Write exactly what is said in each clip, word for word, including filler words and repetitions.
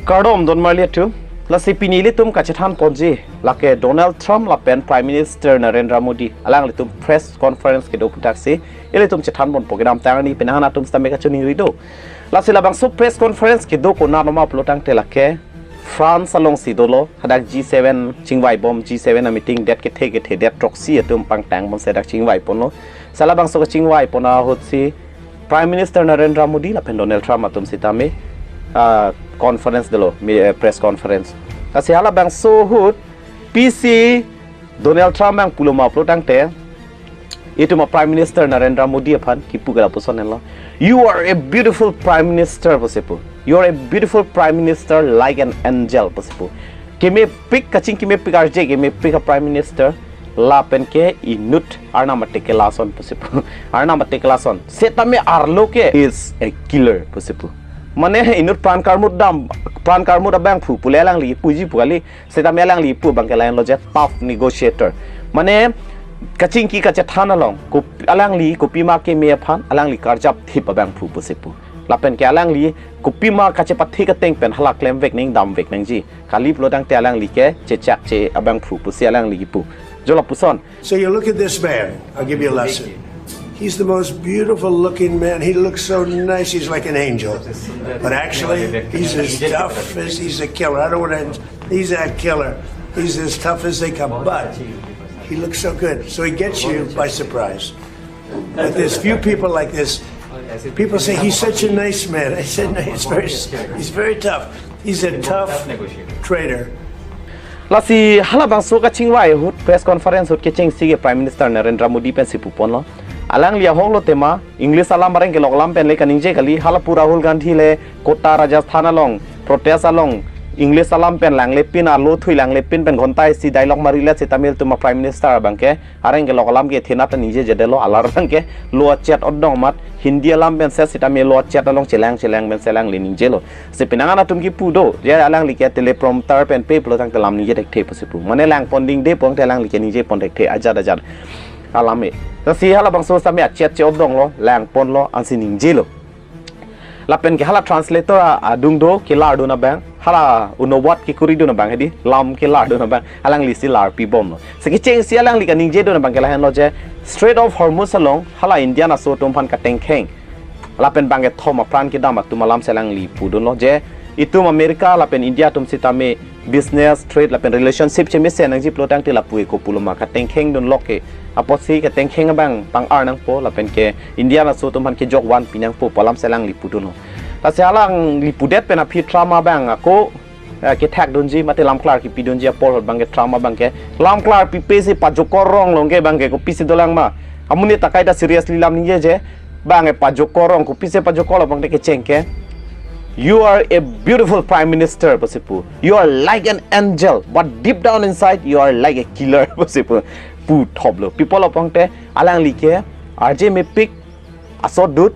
Kardom don marli atum, lasi pini ilitum kachethan ponji, lake Donald Trump lapen Prime Minister Narendra Modi alanglitum press conference kedo aputhaksi ilitum chethan ponpo kedamtang arni, penang atum sitame kachoningri do. Lasi labangso press conference kedo konat ma pulotangte lake France alongsi dolo, hadak G seven chingvai bom, G seven a meeting det kethe kethe, det throksi atum pangtang bomsi dak chingvai ponlo. Si labangso kachingvai pon ahutsi Prime Minister Narendra Modi lapen Donald Trump atum sitame, ah, conference dolo, mi-, eh, press conference. Lasi halabangso ahut pisi Donald Trump abang pulo ma pulotangte, itum a Prime Minister Narendra Modi aphan kipu ke lapuson henlo, "You are a beautiful Prime Minister," pusi pu. "You are a beautiful Prime Minister, like an angel," pusi pu. Kemepik, kachingki mepik, arje kemepik a Prime Minister, lapen ke inut Arnam atekela ason pusi pu. Arnam atekela ason. Sitame arlo ke is a killer pusi pu. Mane inut pran karmut dam, pran karmut abangphu pule alangli puji pu kali. Sitame alangli pu abangke lahenlo je tough negotiator. Mane kachingki kachethan along, kop-, alangli kopima keme aphan alangli karjap thip abangphu pusi pu. Lapen ke alangli kopima kachepathik ateng pen hala klemvek nangji, damvek nangji kali pulotangte alangli ke chechakche abangphu pusi alangli kipu. Jo lapuson. So you look at this man. I'll give you a lesson. He's the most beautiful looking man. He looks so nice. He's like an angel. But actually, he's as tough as, he's a killer. I don't want to, he's a killer. He's as tough as they come. But he looks so good. So he gets you by surprise. But there's few people like this. People say, "He's such a nice man." I said, "No, he's very, he's very tough. He's a tough traitor." Lasi halabangso kachingvai ahut, press conference ahut kechengsi ke Prime Minister Narendra Modi pensi puponlo. Alangli ahoklo tema English alam, areng kelok alam pen le kaningje kali. Hala pu Rahul Gandhi le kota Rajasthan along protest along English alam pen langlepin, alo thui langlepin pen ghonta isi dialogue marilet sitame ilitum a Prime Minister abangke areng kelok alam ke thenat ningjejedetlo, alar abangke lo achet odong mat Hindi alam pen se sitame lo achet along chelang chelang pensi alangli ningjelo. Si penang atum kipu do, je alangli ke teleprompter pen pe pulotangte lam ningje thekthe pusi pu. Mane langpon dingde pulotangte alangli ke ningje pon thekthe ajat ajat alam e. Lasi halabangso sitame achet che odonglo, langponlo, ansi ningjelo. Lapen ke hala translator a-, adung do, kelar dun abang, hala anuvad kekuri dun abang, hedi, lam kelar dun abang, alangli si larpi bomlo. Si kechengsi alangli kaningje dun abangke lahenlo je, Strait of Hormuz along hala Indian aso atum aphan katengkheng, lapen bangkethom apran kedam atum alamsi alangli pudunlo je, itum America lapen India atum sitame business, trade lapen relationship chemesen nangji pulotangte lapu eko pulo ma, katengkheng dunlok ke. Apotsi katengkheng abang pang-ar nangpo lapen ke Indian aso atum aphan kejok vanpi nangpo pu alamsi alangli pudunlo. Lasi alangli pudet pen aphi Trump abang ako, eh, kethak dunji mate lamklar kipi dunji apor ahut abangke Trump abangke lamklar pipe si pajokor rong longke abangke kopisi dolang ma. Amonit akai ta seriously lam ningjeje. Bang e pajokor rong, kopisi pajokor lo abangke kecheng ke, "You are a beautiful prime minister," pusi pu. "You are like an angel, but deep down inside, you are like a killer," pusi pu. Puthoplo. Pi pulo pulotangte alangli ke arje mepik, asodut,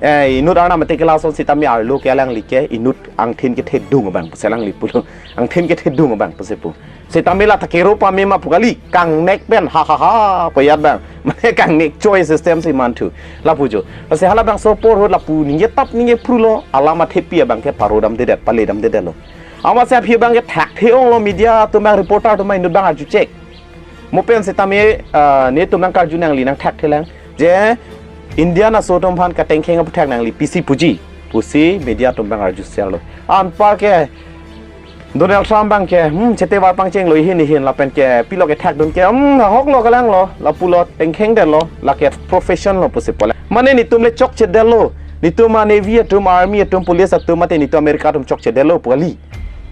eh, inut Arnam atekela ason sitame arlo ke alangli ke inut angthin kethedung abang pusi alangli pulo. Angthin kethedung abang pusi pu. Sitame la thakero pame ma pu kali, kangnek pen ha ha ha pu ajat abang. Mane kangnek choi system si manthu. Lapu jo. Lasi halabangso apor ahut lapu ningje tap ningje phrulo, alam athepi abangke paro damdedet, pale damdedetlo. Amatsi aphi abangke thakthe onglo, media atum abang, reporter atum abang, inut abang arju chek. Mo pen sitame, ah, netum nangkarju nangli nangthakthelang je Indian aso atum aphan katengkheng aputhak nangli pisi puji pusi media atum abang arju serlo. Anparke Donald Trump abangke, hmm, chete var pangchenglo ihin ihin lapen ke pilo kethak dun ke, hmm, ahoklo kalanglo, lapulo tengkhengdetlo, lake profession lo pusi pulo. Mane netum le chokchedetlo, netum a navy atum, army atum, police atum mate netum America atum chokchedetlo pu kali.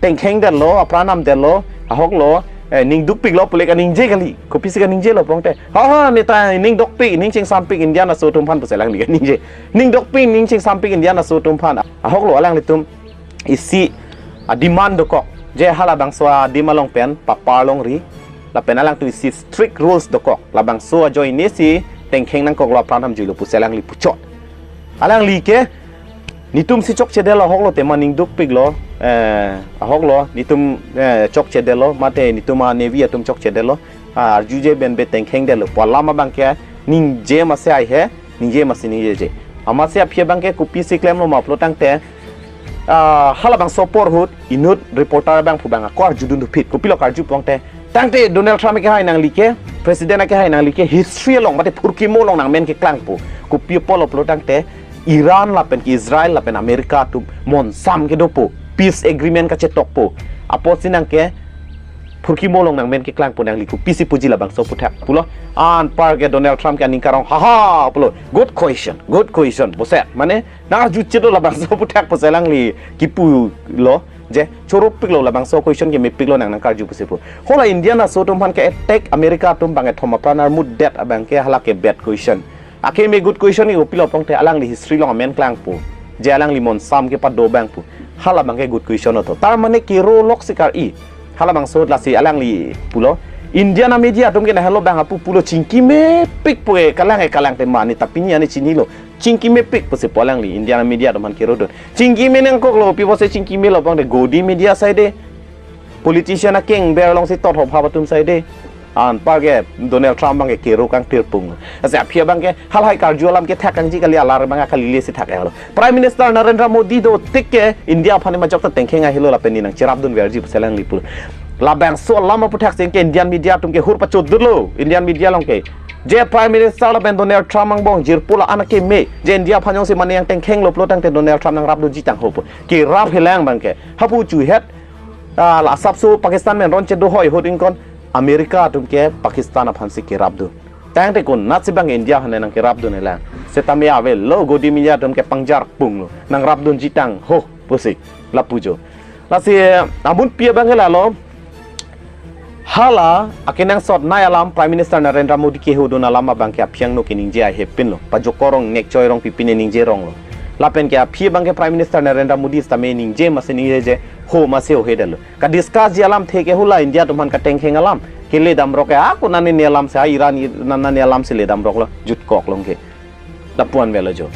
Tengkhengdetlo, apran damdetlo, ahoklo, eh, ning dukpiklo pule kaningje kali. Kopisi kaningjelo pulotangte, "Ha ha, neta ning dokpik, ning chingsampik Indian aso atum aphan," pusi alangli kaningje. "Ning dokpik, ning chingsampik Indian aso atum aphan." Ahoklo alanglitum isi a-demand dokok je halabangso adim along pen papar longri, lapen alangtum isi strict rules dokok, labangso ajoine si tengkheng nangkoklo, apran damjuilo pusi alangli puchot. Alangli ke netum si chokchedetlo, ahoklo tema ning dukpiklo, eh, ahoklo netum, eh, chokchedetlo mate netum a navy atum chokchedetlo, ah, arjuje pen be tengkhengdetlo pu alam abangke ningje masi ai he, ningje masi ningjeje. Amatsi aphi abangke kopisi klemlo ma pulotangte, ah, halabangso apor ahut inut reporter abangphu abang ako arjudun dopik. Kopilo karju pulotangte, tangte Donald Trump akehai nangli ke, President akehai nangli ke, history along, mate phurkimo along nangmen keklangpo. Kopi apotlo pulotangte, Iran lapen ke Israel lapen America atum monsam kedopo, peace agreement kachetokpo. Apotsi nang ke phurkimo along nangmen keklangpo, nangli kopisi puji labangso aphuthak pulo. Anparke Donald Trump ke aning karong, haha pulo. Good question, good question. Bose, mane, nang arju chitlo labangso aphuthak pusi alangli kipulo. Je, choropiklo labangso question ke mepiklo nang nangkarju pusi pu. Hala Indian aso atum aphan ke-attack America atum abang kethom apran armut det abang ke hala ke bad question. Akeme good question ke kopilo pulotangte alangli history along amen klangpo. Je alangli monsam kepado abangpo. Halabang ke good question oto. Tar mane kero lok sikar i. Halabangso ahut lasi alangli pulo. Indian media atum ke nahelo abang apu pulo chingki mepik pu e kalang e kalang te mani ta pini ani chinilo. Chingki mepik pusi pu alangli Indian media atum aphan kerodun. Chingki me nangkoklo, pi bose chingki melo pulotangte Godi media side. Politician akeng ber alongsi tot hop hap atum side. Anparke Donald Trump abang ke kero kangtir pung. Lasi aphi abang ke halahai karju alam ke thak kangji kali, alar abang kali lesi thak helo. Prime Minister Narendra Modi dotik ke India aphan majok ta tengkheng ahelo lapen neli nangcherapdun verji pusi alangli pulo. Labangso alam aphuthak si ke Indian media atum ke hur pachot dolo. Indian media along ke, je Prime Minister lapen Donald Trump angbong jirpo la-an akeme. Je India aphan jongsi mane nangtengkhenglo pulotangte Donald Trump nangrapdunji tangho pu. Kerap helang abang ke. Hapu chuhet, ah, la asapso Pakistan pen ron chedo hoi ahut ingkon America atum ke Pakistan aphansi kerapdun. Tangte konatsi abang India aphan nangkerapdun helang. Setame avelo, Godi media atum ke pangjar punglo. Nangrapdunji tangho pusi lapu jo. Lasi, eh, amunpi abang ke lalo. Hala akenangsot nei alam Prime Minister Narendra Modi kehudun alam abang ke aphi angno keningje ahepinlo. Pajok korong nek choi rong pipine ningje ronglo. Lapen ke aphi abang ke Prime Minister Narendra Modi setame ningje masi ningjeje, ho masi ho he detlo. Kadiscussji alamthe ke hala India atum aphan katengkheng alam. Kele damrok ke ako nani ne alam si, a Iran i-, na, nani alamsi le damroklo, jutkok along ke. Lapu-an avelo jo.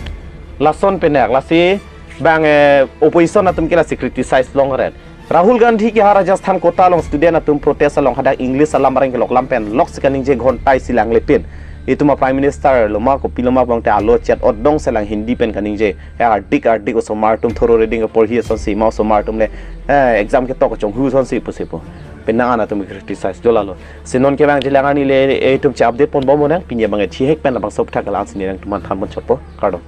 Lason penak, lasi abang, eh, opposition atum ke lasi criticize longret. Rahul Gandhi ke ha Rajasthan Kota along student atum protest along hadak English alam areng kelok lam pen loksi kaningje ghonta isi lang lepin. Itum a Prime Minister lo ma kopilo ma pulotangte alo chet odong selang Hindi pen kaningje. Ya ardik ardik osomar atum thoro reading porhi asonsi ma osomar atum le, eh, exam ketok chonghu asonsi pusi pu. Penang an atum criticize jo lalo. Si non ke abang jilang ani le, eh, itum che update ponbom nang, pini abang e thihek pen labangso aphuthak la-ansi neli nangtumphan thanpon chotpo. Kardom.